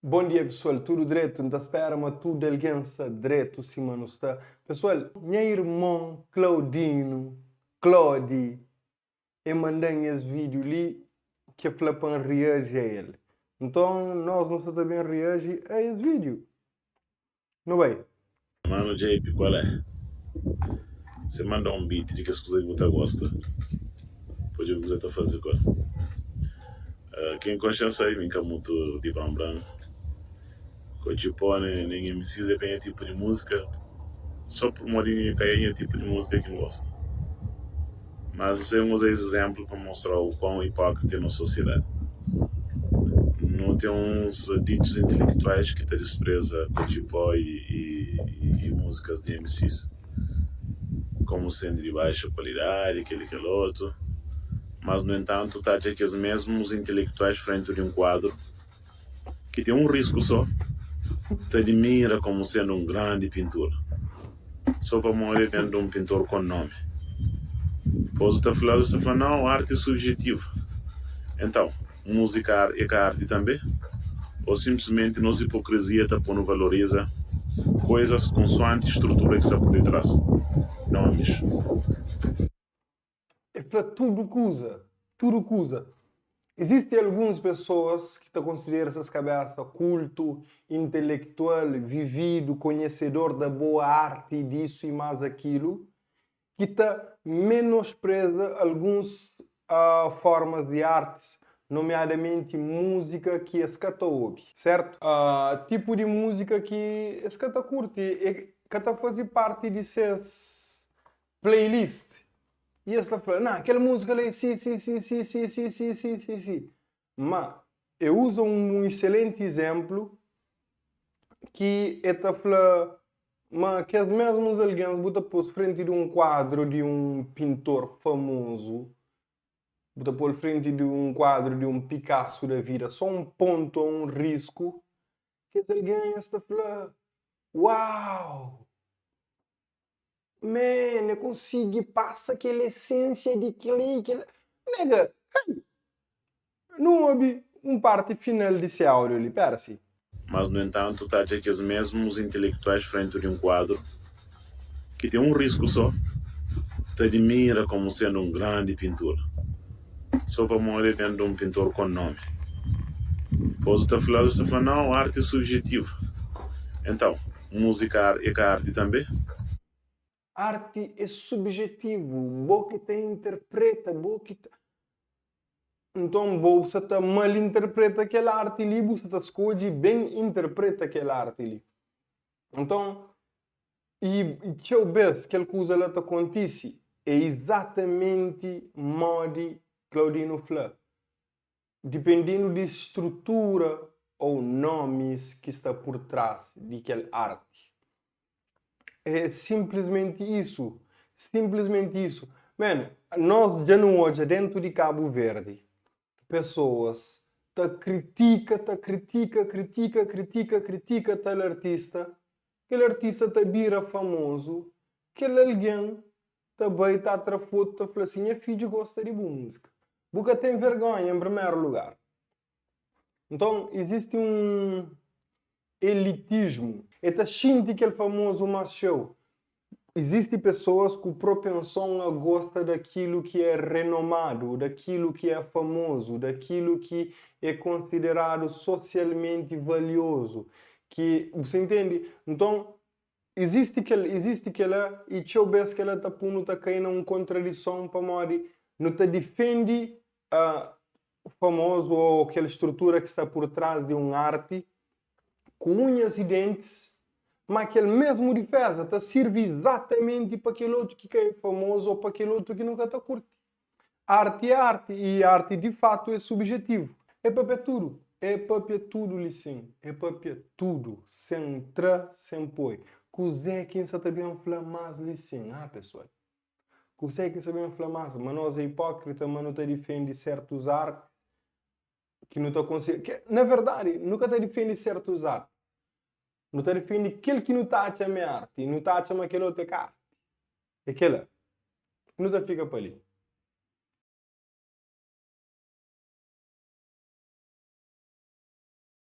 Bom dia pessoal, tudo dretu? N ta spera ma tudo algen sta dretu sima nu sta. Pessoal, nha irmon Claudino, Claudi, e manda-m es vídeo li ki e fla pa N reaji a el. Nton, nos nu sta ta ben reaji a es vídeo. Nu bai! Mano JP qual é? Se manda um beat di kes kuza ki bu ta gosta pa djobe kuza ta faze ku el. Ken konxe sabe mi ka mutu di bran bran, kotxi pó nen MCs é ka nha tipu di múzika, só pamodi ka é nha tipu di múzika ki N gosta. Mas N sa uza es izénplu pa mostra-u kuãu ipókrita é nos sosiedadi. Nu ten uns ditus intelektuais ki ta dispreza kotxipó i múzikas di MCs komu sendu di baixa kualidadi, kel i kel otu. Mas, nu entantu, ta atxa kes mesmus intelektuais frentu di un kuadru ki ten un risku so, ta admira komu sendu un grandi pintura, so pamodi el ben di un pintor kon nomi. Dipos bu ta fla-s, es ta fla, Nau, arti é subjetivu. Entãu, múzika é ka arti tanbe? Ô sinplismenti nos ipokrizia ta pô-nu valoriza koizas konsuanti strutura ki sta pur ditras nomis? E fla tudu kuza, tudu kuza. Izisti alguns pesoas ki ta konsidera ses kabesa kultu, intelektual, vividu, konhesedor da boa arti, disu i más akilu, ki ta menospreza alguns formas di artis, nomeadamenti múzika ki es ka ta obi, sertu? Tipu di múzika ki es ka ta kurti, e ka ta faze parti di ses playlist i es ta fla, na, kel múzika la é si, si, si, si, si, si, si, si, si, si. Ma e uza un iselenti izénplu ki e ta fla ma kes mesmus algens bu ta pô-s frenti di un kuadru di un pintor famozu, bu ta pô-l frenti di un kuadru di un Picasso da vida, só un pontu ô un risku, kes algen es ta fla, Uau! Man, e konsigi pasa kel esensia di kel-li, kel. Nigga, hey! Nu obi un parti final di se audio li, pera si. Mas, nu entantu, ta atxa kes mesmus intelektuais frentu di un kuadru ki ten un risku so, ta admira komu sendu un grandi pintura, so pamodi el ben di un pintor kon nomi. Dipos bu ta fla-s, es ta fla, Nau, arti é subjetivu. Entãu. Múzika é ka arti tanbê? Arti é subjetivu, bo ki ta interpreta, bo ki ta. Nton bo sa ta mal interpreta kel arti li, bu sa ta skodje ben interpreta kel arti li. Nton, i txeu bês kel kuza la ta kontise, é izatamenti modi Claudino fla. Dipendendu di strutura ou nomis ki sta pur tras di kel arti. É sinplismenti isu. Sinplismenti isu. Man, nos dja nu odja dentu di Kabu Verdi pesoas ta kritika, ta kritika, kritika, kritika, kritika tal artista, kel artista ta bira famozu, kel algen ta bai ta tra fotu ta fla si nha fidju gosta di bu múzika. Bu ka ten vergonha en primeru lugar. Nton izisti un elitismu. E ta xinti kel famozu más txeu. Izisti pesoas ku propenson a gosta dakilu ki é renomadu, dakilu ki é famozu, dakilu ki é konsideradu sosialmenti valiozu, ki, bu sa intende? Nton, Izisti kel, izisti kela i txeu bes kela ta punu ta kai na un kontradison pamodi nu ta difendi famozu o kel strutura ki sta pur tras di un arti ku unhas i dentis, ma kel mesmu difeza ta sirvi izatamenti pa kel otu ki ka e famozu o pa kel otu ki nu ka ta kurti. Arti é arti i arti di fatu é subjetivu. É papia tudu, é papia tudu li sin, é papia tudu, sen tra, sen poi. Kuzé ki N sa ta ben fla más li sin? Ah, pesoal, kuzé ki N sa ben fla más? Ma nos é ipókrita, ma nu ta difende sertus artis ki nu ta konsidera. Na verdadi, nu ka ta difende sertus artis. Nu ta difende kel ki nu ta atxa ma é arti i nu ta atxa ma kel otu é ka arti. É kel-la. Nu ta fika pa li.